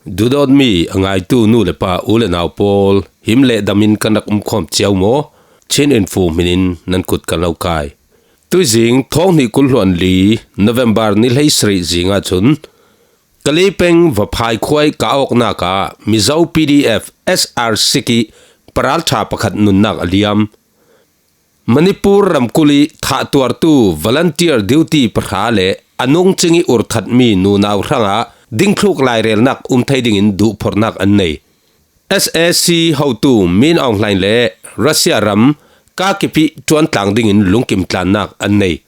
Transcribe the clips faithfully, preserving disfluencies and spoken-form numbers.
Dudawtmi a ngaitu nu le pa, u le nau pawl, him le damin kan rak umkhawm cio maw? Chin Info hminin nan kut kan lo kai. Tuizing thawng hnih kul hluan li November ni hleisarih zing ahcun Kalay peng Vaphai khuai kah awknak ah Mizo P D F S R six i paralṭha pakhat nunnak a liam. Manipur ramkulh i thahtuartu volunteer duty pahra le a nungcing i urthatmi nunau hrangah dingthluk lairelnak um thei dingin duhphorhnak an nei. S A C hotu Min Aung Hlaing le Russia ram kakipih ṭuantlang dingin lungkim tlannak an nei.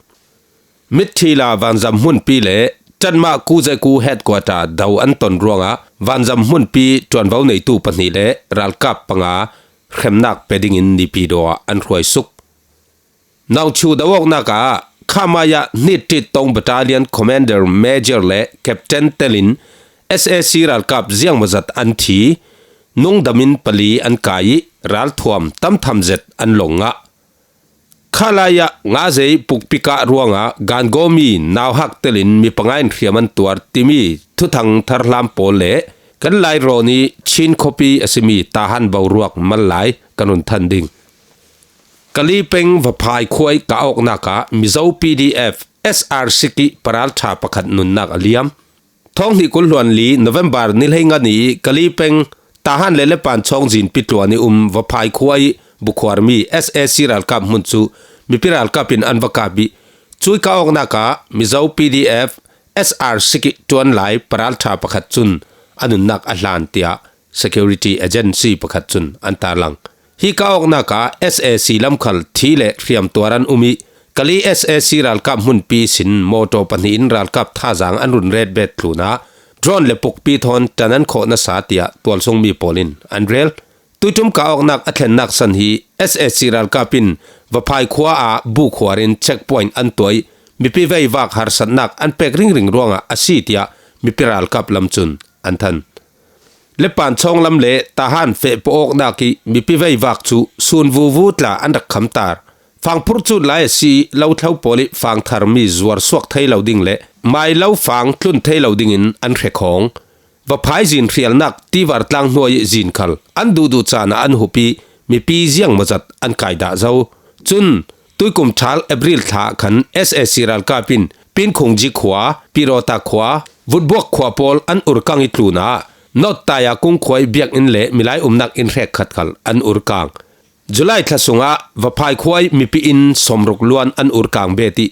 Mitthila vanzam hmunpi le Chanmah Kuzeku headquarter do an ton ruangah vanzam hmunpi ṭuanvo neitu pahnih le ralkap panga hremnak pe dingin Naypyidaw ah an hruaisuk. Nauchu do awknak ah Khamaya Hnit Ṭit Tong Battalion Commander Major le Captain telin S A C ralkap ziangmawzat an thi, nungdamin pali an kai i ralthuam tamtham zet an long ngah. Khalaya ngazei pukpikah ruangah gangawmi nauhak telin mi panga in hriam an tuar timi thuthang tharhlam pawl le kan lairawn i Chin khuapi a simi Tahan boruak mal lai kan run than ding. Kalay peng Vaphai khuai kah awknak ah Mizo P D F S R six i paralṭha pakhat nunnak a liam. Thawng hnih kul hluan li November ni hleinga ni i Kalay peng Tahan le Lepan chawng zinpi tluan i um Vaphai khua i bukhuarmi S A C ralkap hmun cu mipi ralkap in an va kap i cui kah awknak ah Mizo P D F S R six i ṭuan lai paralṭha pakhat cun a nunnak a hlan, tiah security agency pakhat cun an tarlang. Hi kah awknak ah S A C lam khal thi le hriamtuar an um i Kalay S A C ralkap hmunpi sin mawṭaw pahnih in ralkap thazaang an run ret bet tlunah drone le pukpi thawn ṭan an khawh nasa, tiah tualsungmi pawl in an rel. Tuiṭum kah awknak a thlennak san hi S A C ralkap in Vaphai khua ah bukhuar in checkpoint an tuah i mipi veivak harsatnak an pek ringring ruangah a si, tiah mipi ralkap lam cun an than. Lepan chawng lam le Tahan feh pawh awknak i mipi veivak cu sun vuvu tla an rak khamtar. Fangphur cut lai a si i lo thlo pawl i fangtharmi zuar suak thei lo ding le mai lo fang tlun thei lo dingin an hrekhawng. Vaphai zin hrialnak Tivar tlang hnuai i zin khal an duhduh caan ah an hup i mipi ziangmawzat an kai dah zo. Cun tuikum ṭhal April thla ah khan S A C ralkap in Pinkhungji khua, Pirota khua, Vutbuak khua pawl an urkang i tlunah North Tayakung khua i biakinn le milai umnak inn hrekkhat khal an urkang. July thla sungah Vaphai khua i mipi inn sawmruk luan an urkang bet i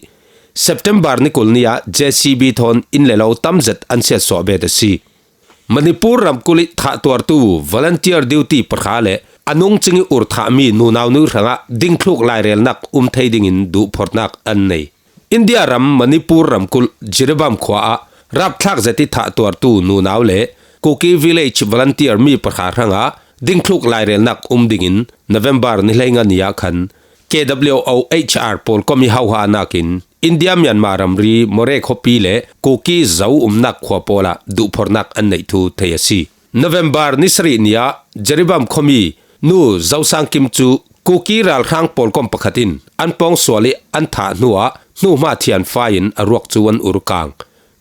September ni kul ni ah J C B thawn inn le lo tam zet an siatsuah bet a si. Manipur ramkulh i thahtuartu volunteer duty pahra le a nungcing i urthahmi nunau nu hrangah dingthluk lairelnak um thei dingin duhphorhnak an nei. India ram Manipur ramkulh Jiribam khua ah rapthlak zet i thahtuartu nunau le Kuki Village Volunteer mi pahra hrangah dingthluk lairelnak um dingin November ni hleinga ni ah khan K W O H R pawlkom i hauhahnak in India Myanmar ramri Moreh khuapi le Kuki Zo umnak khua pawl ah duhphorhnak an neih thu thei a si. November ni sarih ni ah Jiribam khuami Nu Zo Sang Kim cu Kuki ralhrang pawlkom pakhat in an pawngsual i an thah hnuah hnuhma thianfai in a ruak cu an urkang.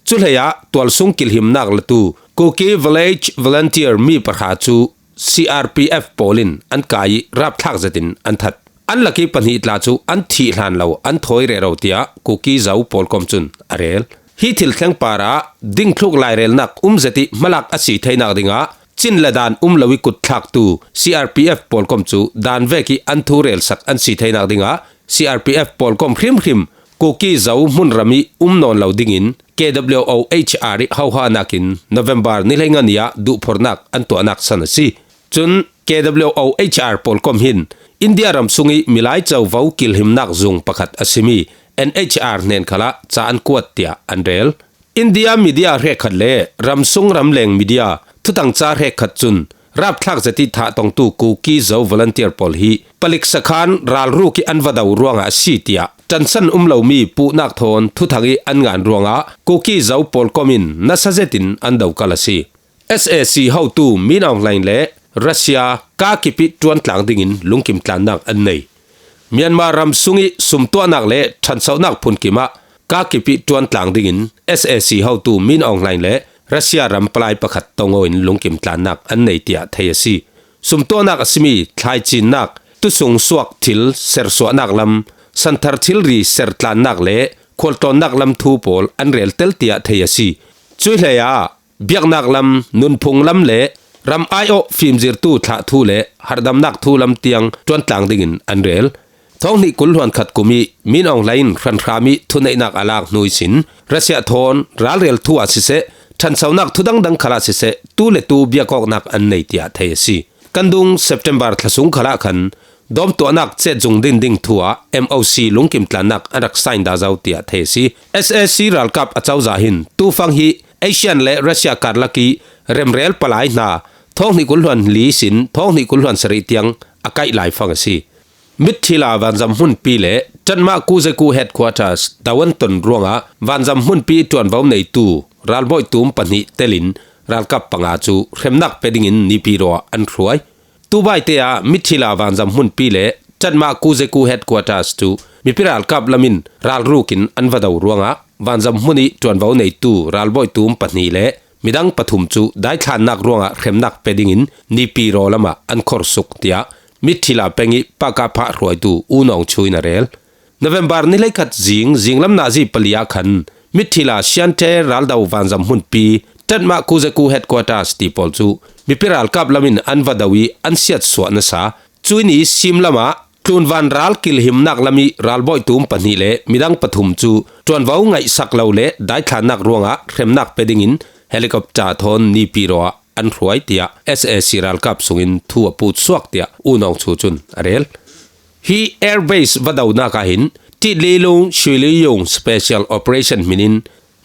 Cuhleiah tualsung kilhimnak latu Kuki Village Volunteer mi pahra cu C R P F pawl in an kai i rapthlak zetin an that. An lak i pahnih tla cu an thih hlan lo an thawi rero, tiah Kuki Zo pawlkom cun a rel. Hi thil thleng parah dingthluk lairelnak um zet i hmalak a si theinak dingah cin le dan um lo i kutthlaktu C R P F pawlkom cu dan vek i an thu relsak an si theinak dingah C R P F pawlkom hrimhrim Kuki Zo hmunram i um nawn lo dingin K W O H R i hauhahnak in November ni hleinga ni ah duhphorhnak an tuahnak san a si. Cun K W O H R pawlkom hin India ram sung i milai covo kilhimnak zung pakhat a simi N H R hnen khalah ca an kuat, tiah an rel. India media hrekkhat le ramsung ramleng media thuthangca hrekkhat cun rapthlak zet i thah tongtu Kuki Zo volunteer pawl hi palik sakhan ralruk i an va do ruangah a si, tiah ṭansan um lomi puhnak thawn thuthang i an ngan ruangah Kuki Zo pawlkom in nasa zetin an dokal a si. S A C hotu Min Aung Hlaing le Russia kakipih ṭuantlang dingin lungkim tlannak an nei. Myanmar ram sung i sumtuahnak le ṭhansohnak phunkim ah kakipih ṭuantlang dingin S A C hotu Min Aung Hlaing le Russia ram palai pakhat tong awin lungkim tlannak an nei tiah thei a si. Sumtuahnak a simi thlaicinnak, tusung suak thil sersuahnak lam, santhar thilri sertlannak le khualtlawnnak lam thu pawl an rel tel tiah thei a si. Cuih hlei ah biaknak lam, nunphung lam le ram aiawh fimzirtu thlah thu le harhdamnak thu lam tiang ṭuantlang dingin an rel. Thawng hnih kul hluan khat kum ih Min Aung Hlaing in hranhram ih thuneihnak a lak hnu ihsin Russia thawn ralrel thu ah siseh, ṭhansonak thu dangdang khalah siseh, tu le tu biakawknak an nei tiah thei a si. Kan dung September thlasung khalah khan dawmtuahnak cetzung din ding thu ah M O C lungkim tlannak an rak sain dah zo tiah thei a si. S A C ralkap a cozah hin tufang hi Asian le Russia karlak ih remrel palai hna thawng hnih kul hluan li ihsin thawng hnih kul hluan sarih tiang a kaih laifang a si. Mitthila vanzam hmunpi le Tatma Kuzeku Headquarters Dawanton ruangah vanzam hmunpi ṭuanvo neitu ralbawi tum pahnih telin ralkap panga cu hremnak pe dingin Naypyidaw ah an hruai. Tubaite ah Mitthila vanzam hmunpi le Tatma Kuzeku Headquarters cu mipi ralkap lamin ralruk in an va do ruangah vanzam hmun ih ṭuanvo neitu ralbawi tum pahnih le midang pathum cu daithlannak ruangah hremnak pe dingin Naypyidaw lamah an khorsuk, tiah Mitthila peng ih Pakapha hruaitu U Nawng Chu in a rel. November ni hleikhat zing, zinglam nazi pali ah khan Mitthila Shan Tse raldo vanzam hmunpi Tatma Kuzeku Headquarters ti pawl cu mipi ralkap lamin an va do ih an siatsuah nasa. Cuih ni simlam ah tlunvan ral kilhimnak lam ih ralbawi tum pahnih le midang pathum cu ṭuanvo ngaihsak lo le daithlannak ruangah hremnak pe dingin helicopter thawn Naypyidaw ah an hruai, tiah S A C ralkap sungin thu a put suak, tiah U Nawng Chu cun a rel. Hi airbase va donak ah hin Titlilung Shuiliyung Special Operation hmin in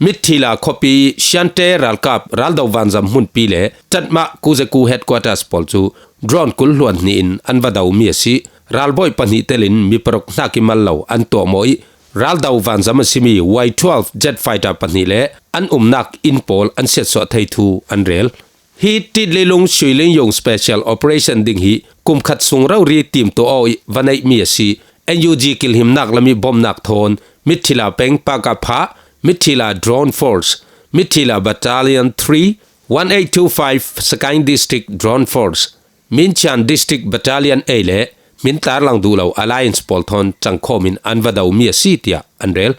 Mitthila khuapi Shan Tse ralkap raldo vanzam hmunpi le Tatma Kuzeku Headquarters pawl cu drone kul hluan hnih in an va domi a si. Ralbawi pahnih telin mi paruk hnak ih mal lo an tuahmawh ih, raldo vanzam a simi Y twelve jet fighter pahnih le an umnak inn pawl an siatsuah thei thu an rel. Hi Titlilung Shuiliyung Special Operation ding hi kum khat sung rori timtuah aw ih va neihmi a si. N U G kilhimnak lam ih bawmhnak thawn Mitthila peng Pakapha, Mitthila Drone Force, Mitthila Battalion three, one eight two five Sagaing District Drone Force, Minchian District Battalion A le hmin tarlang duh lo Alliance pawl thawn cangkhawm in an va domi a si, tiah an rel.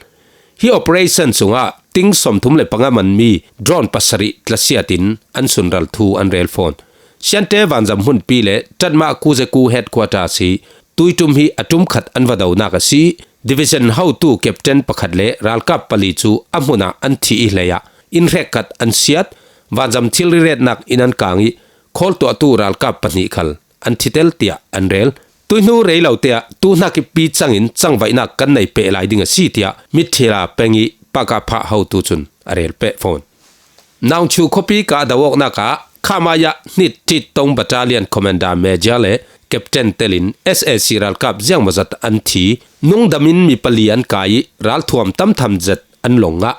Hi operation sungah ting sawmthum le panga manmi drone pasarih tlasiat in an sunral thu an rel fawn. Shan Tse vanzam hmunpi le Tatma Kuzeku Headquarters hi tuiṭum hi a ṭum khat an va donak a si. Division hotu captain pakhat le ralkap pali cu a hmunah an thih ih hleiah inn hrekkhat an siat. Vanzam thilri retnak in an kang ih khawl tuahtu ralkap pahnih khal an thitel, tiah an rel. Tuihnu rei lo te ah tu hnak ih pi cangin cangvaihnak kan nei peh lai ding a si, tiah Mitthila peng ih Pakapha hotu cun a rel peh fawn. Nawngchu khuapi kah do awknak ah Khamaya hnit tit tong Battalion Commander Major le Captain telin S A C ralkap ziangmawzat an thi. Nungdam in mi pali an kai ih ralthuam tamtham zet an long ngah.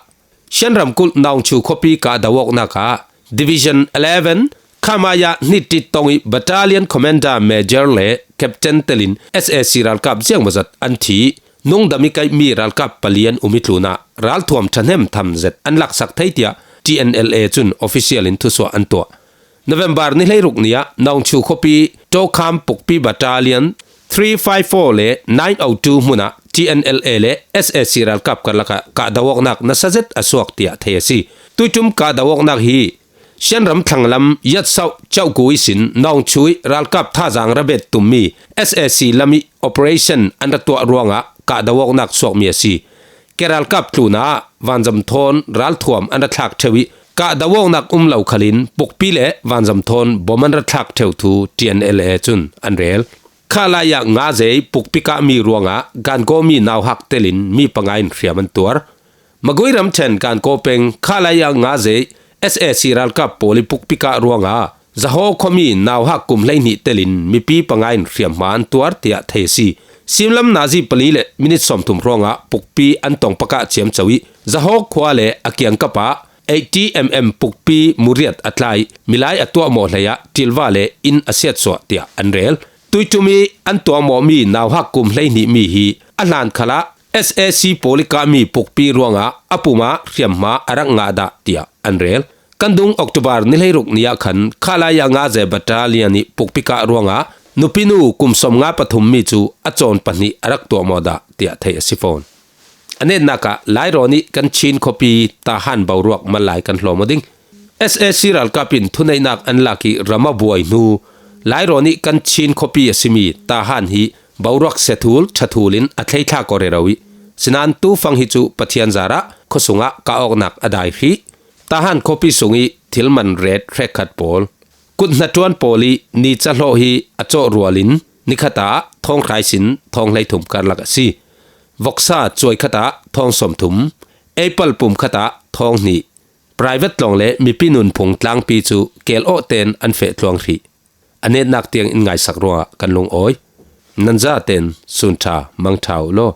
Shan ramkulh Nawngchu khuapi kah do awknak ah Division eleven Khamaya hnit tit tong ih Battalion Commander Major le Captain telin S A C ralkap ziangmawzat an thi. Nungdam ih kaihmi ralkap pali an um ih tlunah ralthuam ṭhahnem tham zet an laksak thei, tiah T N L A cun official in thusuah an tuah. November ni hleiruk ni ah Nawngchu khuapi Tokham Pukpi Battalion three five four le nine oh two hmunah T N L A le S A C ralkap karlak ah kah do awknak nasa zet a suak, tiah thei a si. Tuiṭum kah do awknak hi Shan ram thlanglam Yatsauh Chauhku ihsin Nawngchu ih ralkap thazang rabet tummi S A C lam ih operation an ra tuah ruangah kah do awknak suakmi a si. Ke ralkap tlunah vanzam thawn ralthuam an ra thlak ṭheu ih kah do awknak um lo khalin Pukpi le vanzam thawn bom an ra thlak ṭheu thu T N L A cun an rel. Khalaya nga zei Pukpi kahmi ruangah Gangaw mi nauhak telin mi panga in hriam an tuar. Magui ramṭhen Gangaw peng Khalaya nga zei S A C ralkap pawl ih Pukpi kah ruangah Zahaw khuami nauhak kum hleihnih telin mipi panga in hriamhma an tuar, tiah thei a si. Simlam nazi pali le minit sawmthum hrawngah Pukpi an tong pakah ciamco ih Zahaw khua le a kiangkap ah eighty M M Pukpi muriat a tla ih milai a tuahmawh hleiah ṭilva le inn a siatsuah, tiah an rel. Tuiṭum ih an tuahmawhmi nauhak kum hleihnih mi hi a hlan khalah S A C pawl ih kahmi Pukpi ruangah a pumah hriamhma a rak ngah dah, tiah an rel. Kan dung October ni hleiruk ni ah khan khalai a nga ze battalion ih pukpikah ruangah nupinu kum sawmnga pathum mi cu a cawn pahnih a rak tuahmawh dah tiah theih a si fawn. A netnak ah Lairawn ih kan Chin khuapi Tahan boruak mal lai kan hlawm aw ding. S A C ralkap in thuneihnak an lak ih ram a buai hnu Lairawn ih kan Chin khuapi a simi Tahan hi boruak siathul ṭhathul in a thleithlak aw rero ih, sinain tufang hi cu Pathian zarah khuasungah kah awknak a dai hrih. Tahan khuapi sungih thil man ret hrekkhat pawl, kut hnaṭuan pawl ih ni cahlawh hi a cawh rual in nikhat ah thawng hrai sin thawng hleithum karlak a si. Voksa cuai khat ah thawng sawmthum, eipal pum khat ah thawng hnih, private tlawng le mipi nunphung tlangpi cu kel awh tein an feh tluang hrih. A netnak tiang in ngaisak ruangah kan lungawi. Nan zaten sun ṭha mang ṭha uh law.